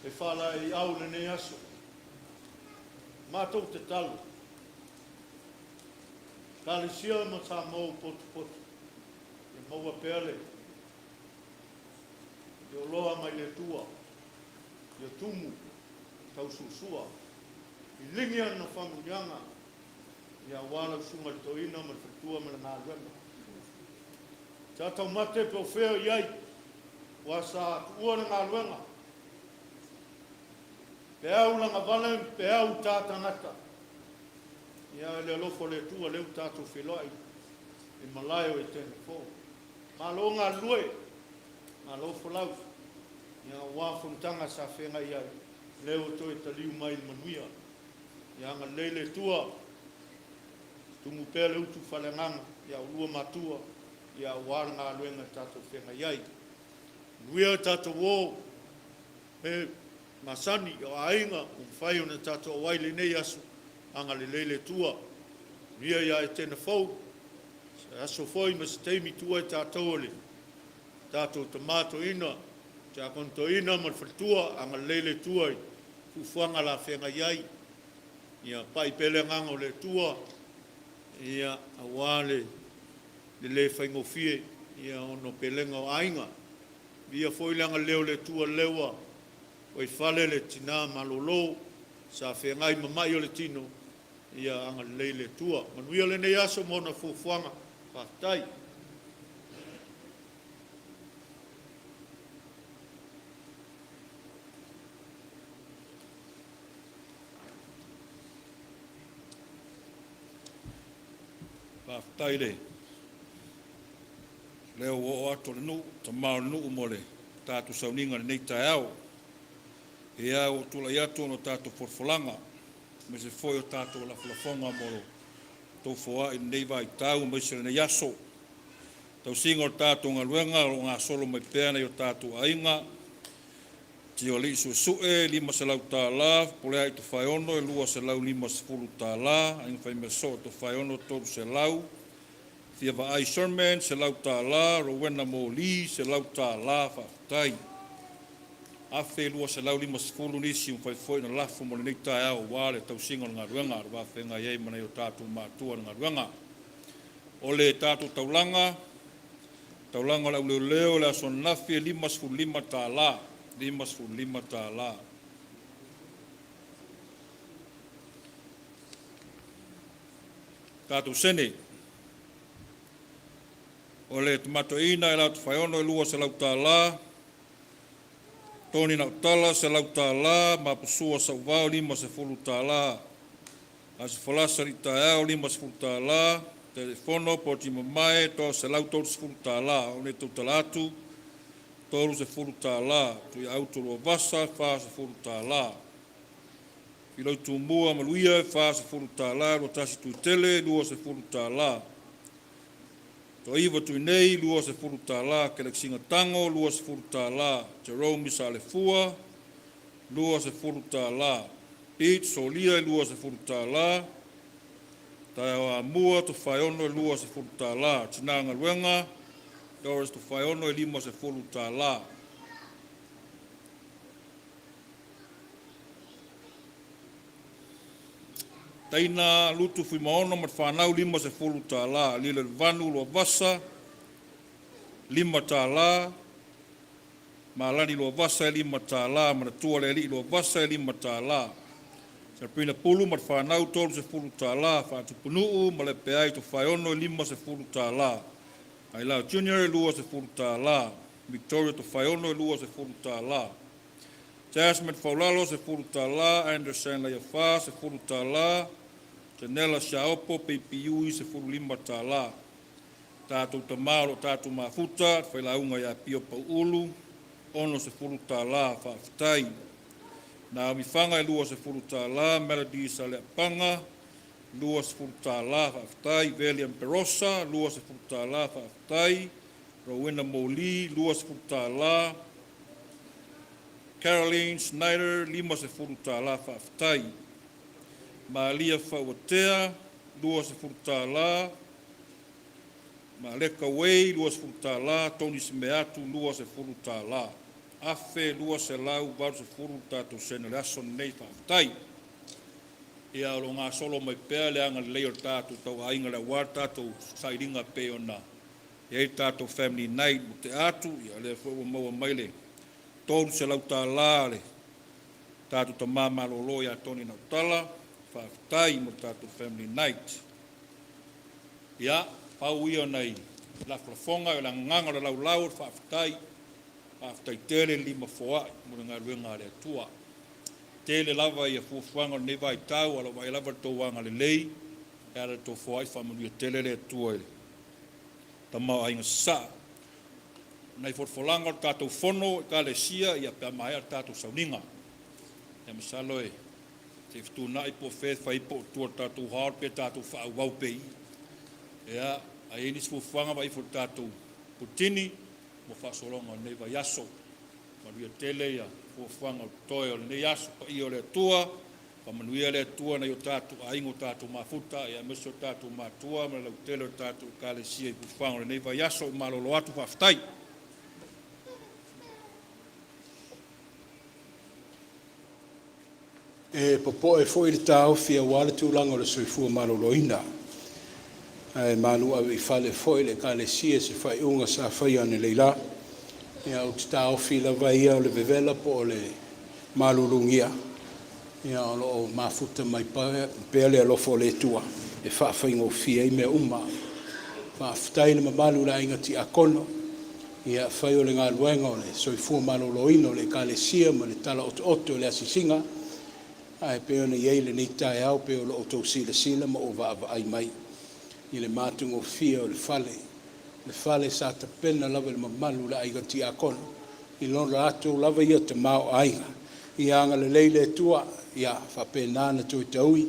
e faalaeiau i lenei aso. Matou tatalo, Ekalesia ma Samoa ua potopoto, ia maua pea le oloa mai le Atua, ia tumu tausuasua, liligi ana faamanuiaga, ia aua lau susuga i le toeaina ma le faletua ma le galuega. Sa taumate po o fea o i ai, aua sa tuua le galuega, peau lagavale ma peau ta tagata. Ia, i le alofa o le Atua lea ua tatou feiloai i malae o Etena fou. Malo galulue, malo folau, ia aua fonotaga sa feagai ai, lea ua toe taliu mai i le manuia. Ia agalelei le Atua, tumu pea le utu faaleagaga i a oulua matua, ia aua le galuega tatou feagai ai. Manuia le tatou o e masani, o aiga ua mafai ona tatou auai i lenei aso, agalelei le Atua. Manuia ia Etena fou, se aso foi ma se taimi tuua ai tatou e le tatou tama toeaina, tiakono toeaina ma le faletua, agalelei le Atua i fuafuaga o le a feagai ai. Ia pai pea le agaga o le Atua, ia, aua le le faigofie ia ona o pelega o aiga. Viia foi le agalelei o le Atua o lea ua Ua i fale le tina malolo sa feagai ma mai o le tino, ia agalelei le Atua. Manuia lenei aso ma ona fuafuaga. Faafetai. Faafetai i le leo ua oo atu o le nuu, tama o le nuu mo le tatou sauniga i lenei taeao. Ia, ua ou tulai atu ona o tatou folafolaga, aemaise foi o tatou lafolafoga mo lo outou foai i lenei vaitau aemaise o lenei aso. Tausiga o le tatou galuega o lo o gasolo mai pea nai o tatou aiga. Tio Alii Suesue, $500. Fepuleai Tofaeono e $250, Aiga Faimeasoo Tofaeono e $300, Fia Vaai Sherman $100, Rowena Moli $100. Faafetai. $1,250 nisi ua mafai foi ona lafo mo lenei taeao aua le tausiga o le galuega o le va feagai ai ma nai o tatou matua i le galuega. O le tatou taulaga, taulaga o le Aoleoleo i le aso ananafi e $55, $55. Tatou sene. O le tama toeaina ia Tofaeono e $200, Tony Nautala $100, Mapusua Sauvao $50, Aso Folasa Alitaeao $50, Taitaifono Poti Mamae $130, o nei tautala atu $30, Tuiauto Luavasa $40, Filoi Tumua Maluia $40, Luatasi Tuitele $20, Toaiva Tuinei $20, Kelekisinga Tago $20, Jerome Salefua $20, Pete Solia $20, Taeao Amua Tofaeono $20, Tina Galuega Doris Tofaeono e $50. Taina Lutu Fuimaono ma le fanau, $50. Lilevanu Luavasa, $5. Malani Luavasa e $5. Manatua le Alii Luavasa e $5. Sabrina Pulu ma le fanau, $30. Faatupunuu ma Lepeai Tofaeono e $50. Ailao Junior e $20. Victoria Tofaeono e $20. Jasmine Faulalo, $10. Anderson Leiafa, $10. Janela Siaopo Peipiui, $15. Tatou tamā o lo o tatou mafuta, le failauga ia Pio Pauulu, $60. Faafetai. Naomi Faga e $20. Melody Saleapaga, $20. Faafetai. Veliam Perosa, $20. Faafetai. Rowena Moli, $20. Caroline Snyder, $50. Faafetai. Malia Fauatea, $20. Maleka Way, $20. Tony Semeatu, $20. $1,280 tatou sene o le aso lenei. Faafetai. Ia, o lo o gasolo mai pea le agalelei o le tatou tauaiga le aua le tatou sailiga pei ona i ai le tatou Family Night ua tea atu. Ia, lea foi ua maua mai le $300 le tatou tama malolo ia Tony Nautala. Faafetai mo le tatou Family Night. Ia, pau ia o nai lafolafoga, o le agaga o le laulau o le faafetai. Faafetai tele le lima foai mo le galuega a le Atua. Tele lava ia fuafuaga o lenei vaitau, a o lau vaai lava i le tou agalelei e ala i le tou foai, faamanuia tele le Atua i le tamaoaiga sasaa. O nai folafolaga o le tatou fono Ekalesia, ia pe a maea le tatou sauniga. Ia masalo e se i fetuunai po o fea e fai ai po o tua i le tatou hall pe tatou faaauau pea i i. Ia, a i ai nisi fuafuaga, vaai ifo i le tatou Putini mo faasologa o lenei vaiaso. Manuia tele ia fuafuaga o totoe o lenei aso. Paia o le Atua, faamanuia le Atua nai o tatou aiga o tatou mafuta, aemaise o tatou matua ma le lautele o le tatou Ekalesia i fuafuaga o lenei vaiaso. Ua malolo atu, faafetai. E popoe foi le taofi aua le tulaga o le soifua maloloina, ae malu ave i fale foi le Ekalesia i se faaiuga sa faia analeila. Ia, ou te taofi lava ia o le vevela po o le malulugia, ia o lo o mafuta mai pea le alofa o le Atua e faafaigofie ai mea uma. Faafetai i le mamalu o le aiga tiakono, ia fai o le galuega o le soifua maloloina o le Ekalesia ma le tala otooto i le asiasiga, ae pei ona i ai lenei taeao pei o lo outou silasila ma vaavaai mai i le matagofie o le fale, le fale sa tapena lava e le mamalu o le aiga tiakono i lo latou lava ia tamaoaiga. Ia agalelei le Atua ia faapena ona toe taui,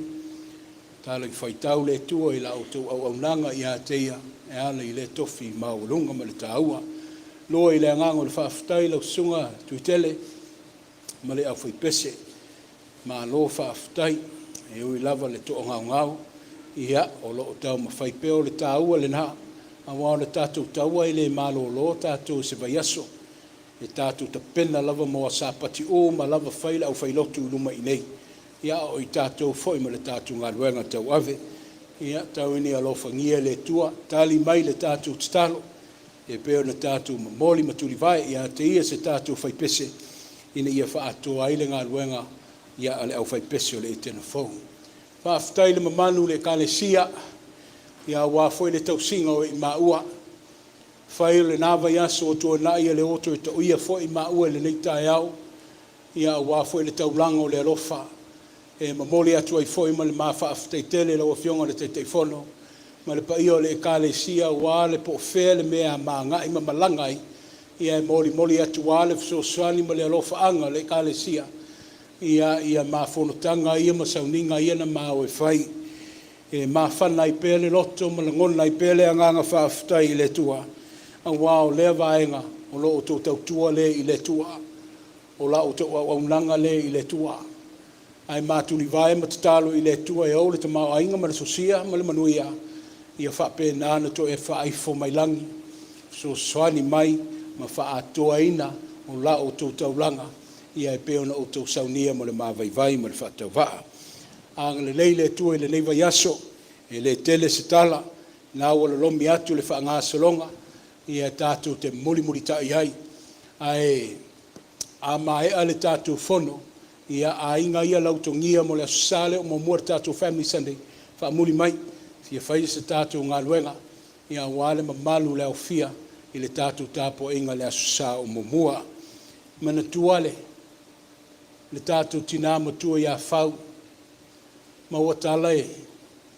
talifuaitau le Atua i la outou auaunaga ia te Ia e ala i lea tofi maualuga ma le taua. Lua i le agaga o le faafetai lau Susuga Tuitele ma le aufaipese, malo faafetai. E ui lava i le toagaogao, ia o lo o taumafai pea. O le taua lena, aua o le tatou taua e le malolo tatou i se vaiaso, e tatou te tapena lava mo Sapati uma lava, fai le aufailotu i luma i inei, a o i tatou foi ma le tatou galuega tauave. Ia tau ina ia alofagia e le Atua tali mai le tatou tatalo e pei ona tatou momoli ma tulivae ia te Ia se tatou faipese ina ia faaatoa ai le galuega a le aufaipese o le Etena Fou. Faafetai i le mamalu o le Ekalesia aua foi le tausiga o maua. Afai o lena vaiaso ua tuanai e le o toe toia foi maua i lenei taeao aua foi le taulaga o le alofa. E momoli atu ai foi ma le ma faafetai tele i lau Afioga i le Taitaifono ma le paia o le Ekalesia aua le po o fea le mea e ma agai ma malaga ai, ia e molimoli atu lava le fesoasoani ma le alofaaga a le Ekalesia i ma fonotaga ia ma sauniga ia na ma o e fai. E mafana ai pea le loto ma lagona ai pea le agaga faafetai i le Atua, aua o lea vaega o lo outou tautua lea i le Atua, o la outou auaunaga lea i le Atua. Ae ma tulivae ma tatalo i le Atua e ou le tamaoaiga ma le sosia ma le manuia, ia faapena ona toe faaifo mai lagi fesoasoani mai ma faaatoaina o la outou taulaga e pei ona outou saunia mo le ma vaivai ma le faatauvaa. Agalelei le Atua i lenei vaiaso, e le tele se tala, o lena ua lolomi atu le faagasologa, ia tatou te mulimulitai ai. Ae a maea le tatou fono, ia, aiga ia lautogia mo le Aso Sa lea o muamua le tatou Family Sunday, faamuli mai e fia fai se tatou galuega aua le mamalu i le aofia i le tatou tapuaiga i le Aso Sa o muamua. Manatua le tatou tina matua ia Fau, maua tala e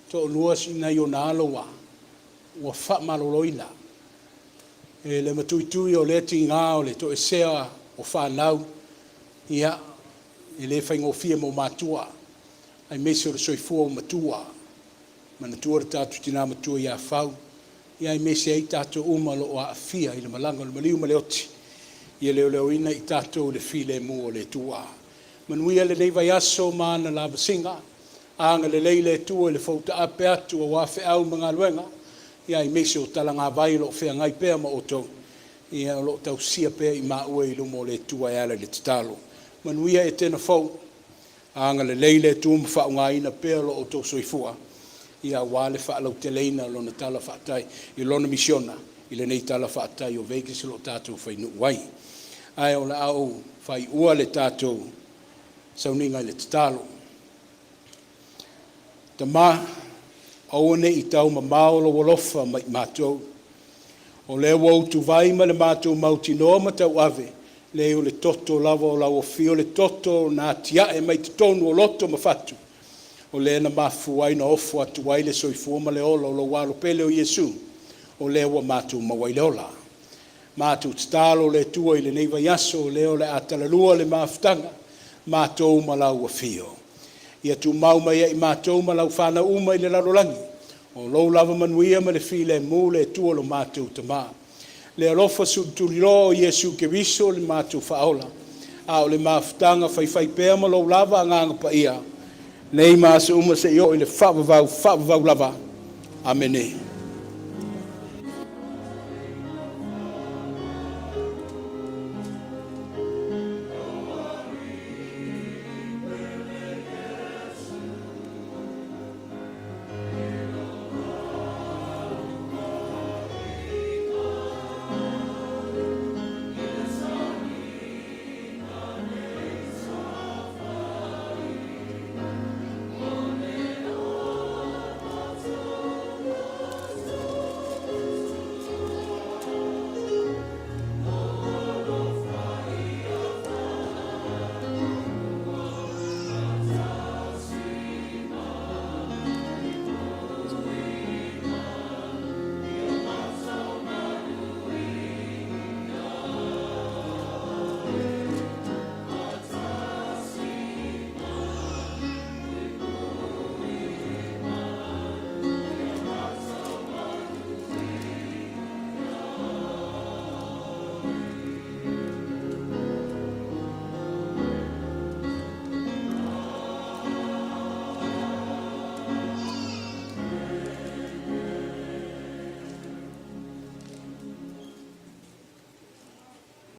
toalua nai ona alo ua faamaloloina e le matuitui o lea tiga o le toesea o fanau, ia, e le faigofie mo matua, aemaise o le soifua ua matua. Manatua le tatou tina matua ia Fau, aemaise ai tatou uma o lo o aafia i le malaga o le maliu ma le oti, ia leoleoina i tatou i le filemu o le Atua. Manuia lenei vaiaso ma ana lavasiga, agalelei le Atua i le foutaape atu aua feau ma galuega, aemaise o talagavai o lo o feagai pea ma outou, ia o lo o tausia pea i maua i luma o le Atua e ala i le tatalo. Manuia Etena Fou, agalelei le Atua ma faaaogaina pea lo outou soifua aua le faalauteleina o Lona tala faatali i Lona misiona i lenei talafatai o Vegas o lo o tatou fainuu ai. Ae o le a ou faaiua le tatou sauniga i le tatalo. Tama, aua ne i taumamao lou alofa mai matou, o lea ua utuvai ma le matou mautinoa ma tauave, leai o le toto lava o lau Afio, le toto na atia'e mai totonu o loto ma fatu, o lea na mafua ai ona ofo atu ai le soifua ma le ola o lou Alo pele o Iesu, o lea ua matou maua ai le ola. Matou tatalo le Atua i lenei vaiaso, o lea o le a talalua le mafutaga, matou ma lau Afio. Ia tumau mai ia i matou ma lau fanau uma i le lalolagi, o lou lava manuia ma le filemu le Atua lo matou Tama. Le alofa tulituliloa o Iesu Keriso le matou Faaola, a o le mafutaga faifaipea ma lou lava Agaga Paia, nei ma aso uma seia oo i le faavavau, faavavau lava. Amene.